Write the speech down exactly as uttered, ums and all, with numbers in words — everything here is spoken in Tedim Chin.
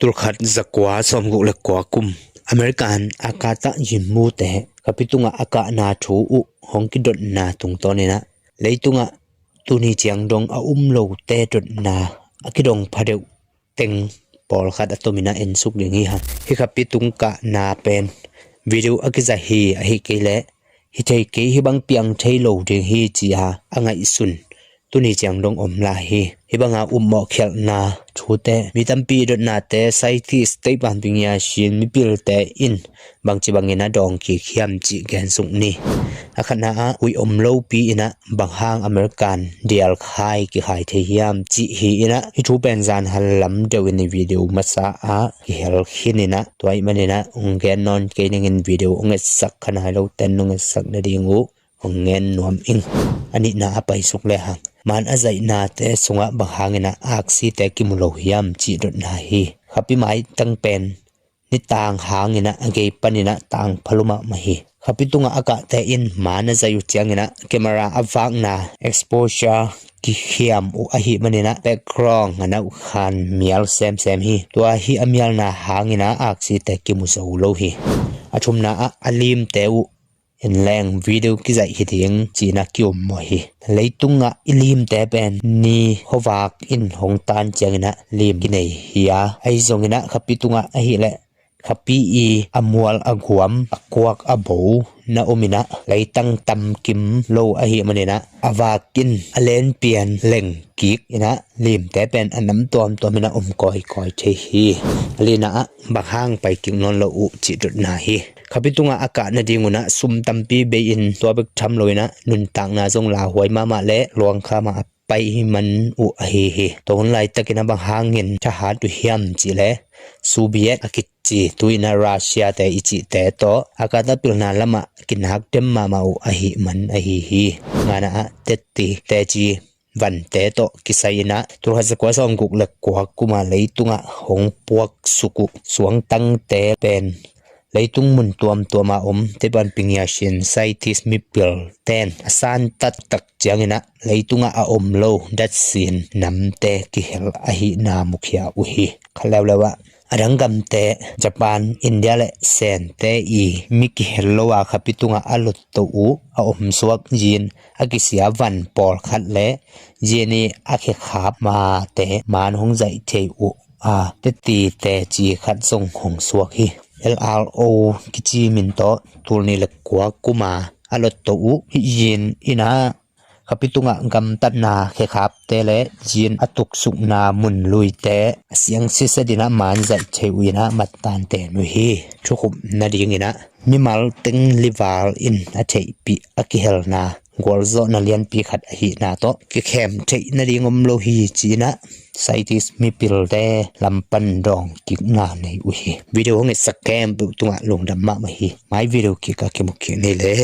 Tulkhat zakua sawmguk le kua kum American Akata Yimmu te khapi tungah a kahna thu uh hong kidotna tungtawn inah leitungah tuni ciang dong a um lote dotna a kidong phadeuh teng pawlkhat a tomin a ensuk ding hi hang. Hih khapi tung kahna pen video a kiza hi ahi kei leh hi thei kei, hih bang piang thei lo ding hi ci-a a ngaihsun tuni ciang dong om lai hi. Hih banga upmawh khialhna thute mi tampi dotnate scientist teih panping ya sin mipilte in bangci bangin a dawng kik hiam cih gensuk ni. A khatna ah huih om lopi inah bang hang American dial khai kikhai thei hiam cih hi inah hih thu pen zan hal lam deuh in i video masa ah kihel khin inah tua ih man inah hong gen nawn kei ningin video hong etsak kha nai lo ten hong etsak nading uh hong ngen nuam ing. A nihna a paisuk le hang man a zaihnate sungah bang hang inah aksite kimu lo hiam cih dotna hi. Khapi maitang pen nitang hang inah a gei pan inah tang phalum ah mah hi. Khapi tungah a kahte in man a zaih uh ciang inah camera a vakna exposure kikhiam uh ahi man inah background a na uh khan mial semsem hi. Tua hi a mialna hang inah aksite kimu zo lo hi. A thumna ah a limte uh en leng video kizaih hi ding ci-in a ki-um mawh hi. Leitungah i limte pen ni khuavak in hong tan ciang inah lim kinei hi a, ahi zong inah khapi tungah ahih leh khapi i a mual a guam a kuak a bo na om inah leitang tamkim lo ahi man inah a vak in a lenpian leng kik inah limte pen a nam tuamtuam inah om kawikawi thei hi. A lina ah bang hang pai kik nawn lo uh cih dotna hi. Khapi tungah a kah nading un ah sum tampi bei in tua bek tham lo inah nuntakna zong lauhuai mahmah le luangkha mah a pai hi man uh ahi hi. Tua hun laitakin a bang hangin thahat uh hiam cih le Soviet a kici tu inah Russia te i cihte tawh a kata pilna lamah kinak dem mahmah uh ahi man ahi hi. Ngana ah tetti teci vante tawh kisai inah tulkhat zakua sawmguk le kua kuma leitungah hong puaksuk uh suangtangte pen leitung mun tuamtuama om tepan pingya sin scientist mipil ten a san taktak ciang inah leitungah a om lo datsin namte kihel ahihna mukhia uh hi. Kha leuleu ah a dang gamte Japan, India le Sente i mi kihel lo a khapi tungah a lotto uh a omsuak yin a kisia van pawlkhat le yin i a khekhap mate man hong zaih thei uh a tetti teci khat zong hong suak hi. L R O kici min tawh tulni le kua kuma a lotto uh hih yin inah khapi tungah gamtatna khekhapte le yin a tuksukna mun luite a siang siset inah man zaih thei uh inah mattante nu hi. Thukhup nading inah mimal teng lival in a theihpih a kihelna gualzawhna lianpi khat ahihna tawh kikhem theih nading om lo hi ci inah scientist mipilte lampan dawng kikna nei uh hi. Video hong etsak khempeuh tungah lungdam mahmah hi. Mai video kikah kimu kik ni le.